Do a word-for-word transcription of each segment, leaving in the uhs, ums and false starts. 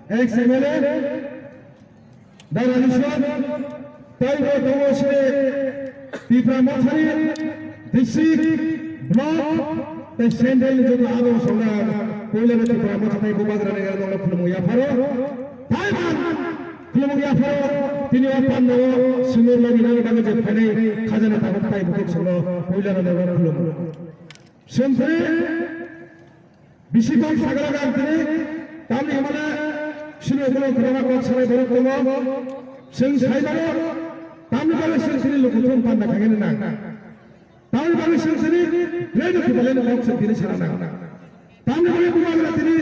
Ex M L A, Dara Rishwat, tei bo tongo se Tipra Mothani, district, block, tei central ni joto abo songna, puila no Tipra Mothani bubagra ni nokno khulumung yapharo. Taiman khulumung yapharo, tini o panda o swngur lagi nang bagwi je phainai khajani tabuk tai bukhuk songno puila no nokno khulumung. Sengkhe bisi kok sagra gantini, tamni hwnmale sini ukulok kwbangma kok sanai borok tongo. Chwng sai mano, tamni bagwi chwng chini lukuthum panda khaikhe nang. Tamni bagwi chwng chini radio kibaleno kok chwng tini sana nang. Tamni bagwi bubagra tini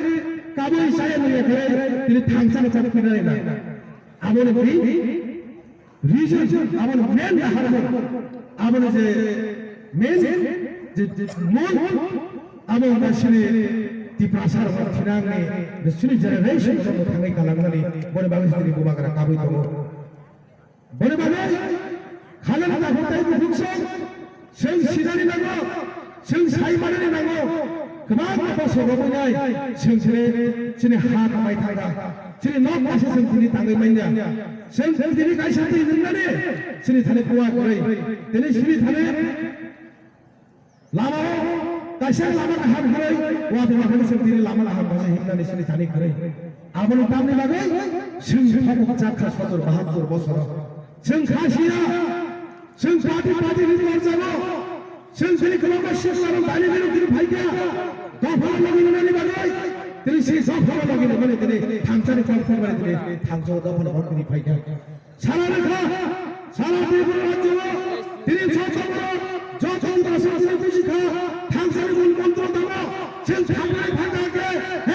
kabui chaya nungya khe tini thangchano kok pinani nang. Aboni bagwi reason, aboni main naharmung, aboni je main je, je mol, abo wngkha chini Tiprasa rok thinangni, chini generation rok thangwi kalangnani, boni bagwi chini bubagra kabui tongo. Boni bagwi khalani dakhuk tei bukhuk song, chwng sinani nango, chwng sai manani nango, kwbangma bosor romwi nai, chwng chini, chini ha kamai thangkha, chini nok kaisa chwng tini tangwi manya. Chwng tini kaisa twi nwngnani, chini thani kuwa kwrwi. Tini chini thani lama o kaisa lama kaham kwrwi, wa tongma khani chwng tini lama kaham kaisa himnani chini thani kwrwi. Aboni tamni bagwi chwng thokok chakha sotor bahattor bosoro. Chwng kha siya, chwng party party ni torjabo. Chwng tini kwbangma sikla rok dani bini tini phaikha. Dophano logi nani bagwi. Tini si dophano logi nani tini thangchani kok tini tini thangchao dophano kok tini phaikha. Sara lekha, sara Tripura rajyo, tini joto borok, joto Tiprasa tini buji kha, thangchani mul montro tamo, chwng thangnai thangna khe,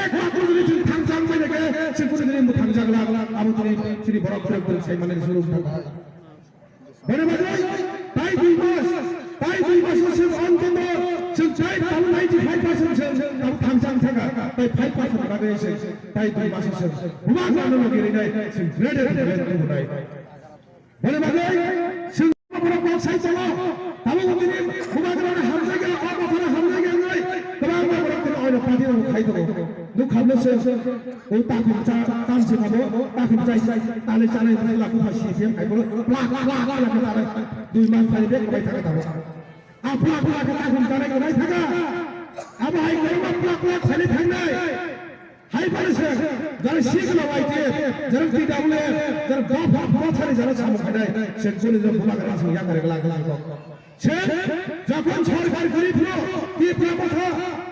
ek matro jodi chwng thangchang bai khe, chwng kunu dini mwthang jagla, abo tini, tini borok borok borok sai mani suru thangkha. Boni bagwi, tai dui mas, tai dui mas o chwng on kondo, chwng tai tamo ninety five percent chwng tamo thangchang thangkha, tai five percent bagwi chwng tai dui mas o chwng bubagra no logi rinai, chwng greater than great tubunai. Boni bagwi chwng borok kok sai tongo. Tabuk tini bubagrani hamjakya, o bokhorok hamjakya wngwi kwbangma borok tini oino party rok khai tongo. Nukha bwle se o takhum cha tamsi kabo, takhum chai talai chanai bwla bupha C P M khai bono plak plak plak khe talai dui mas thani bek bai thangwi tongo. A plak plak khe takhum chanai kwbai thangkha. Abo hai kwbangma plak plak thani thangnai. Hai phano se, jara sikla Y T F, jara T W F, jara dopha mothani jara samung khainai, se kuni jora bubagra se yakari glak glak kok. Se, jokhon sorkar gori phano, Tipra Motha,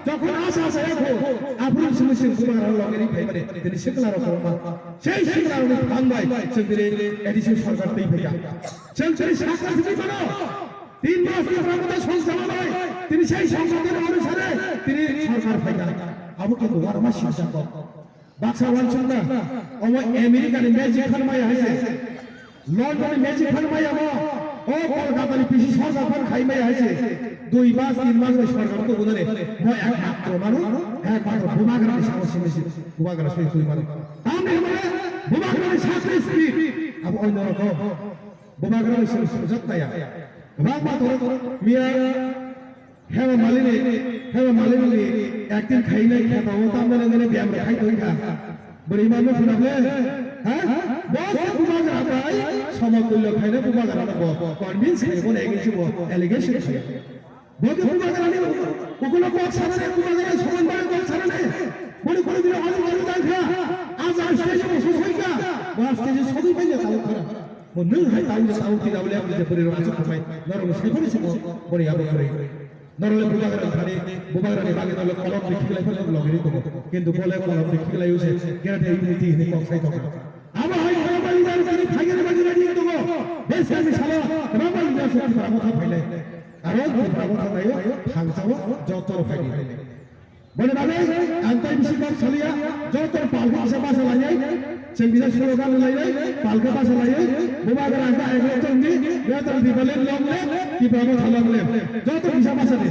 jokhon asa asa yakho, aphuru simi sing bubagra loge ri phai mani, tini sikla rok ma. Sei sikla rok ni phan bai, se tini A D C sorkar twi phaikha. Se tini sakla simi mano. Tin mas ni pramota song chalanai, tini sei songkotni onusare tini sorkar phaikha. Abo khe dugar ma singsa kok. Baksa wansukna, omo America ni magic phan maya hai se. London ni magic phan maya mo. O Kolkata ni P C sorkar phan khai maya hai se. Dui mas, tin mas ni sorkar to gunani. Mo ekmatro mano, ekmatro bubagra ni samo simi si. Bubagra sui tui mano. Tamni hwnmale bubagra ni sakni speed. Abo onno rokom. Bubagra ni song sujak taya. Kwbangma tongo miya Hema Malini, Hema Malini ni acting khainai khe tongo, tamjani jani biyam rok khai tongkha. Bwrwi ma nukhu na ble? Ha? Bo se bubagra bai somotulyo khainai bubagra no bo convince khai bo nai khe bo allegation khai. Bo khe bubagrani ukulo kok sanani, bubagrani soman bai kok sanani. Boni khoro dino alu alu dangkha. Aja stage bo sosoi kha. Bo stage sogwi bai ya talu khara. Bo nwng hai talu talu ti daule alu je bori ro achu khumai. Norok sai boni simo boni abo bori. Norok le bubagra thani, bubagrani bagi norok kolom bikhi lai phano logiri tongo. Kintu bole kolom bikhi lai use. Gera de unity hini kok sai tongo. Abo hai khoro bali dar kini phagere bali ready tongo. Bes kami salo, kebang bali dar sokti para motha phailai. Aro Tripura bo thangnaio, thangchao joto rok phaidi. Boni bagwi ang tai bisi kok saliya, joto palkhe kisa basa lainai, chwng kisa slogan lainai, palkhe basa laiwi, bubagra ang ta eklo tongdi, greater Tipraland long live, Tripura bo tha long live. Joto kisa basa di.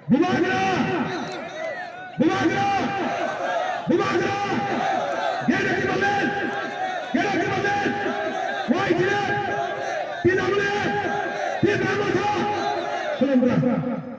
Bubagra! Bubagra! Bubagra! Gera Tipraland! Gera Tipraland! Y T F! T W F! Tipra Motha! Tripura.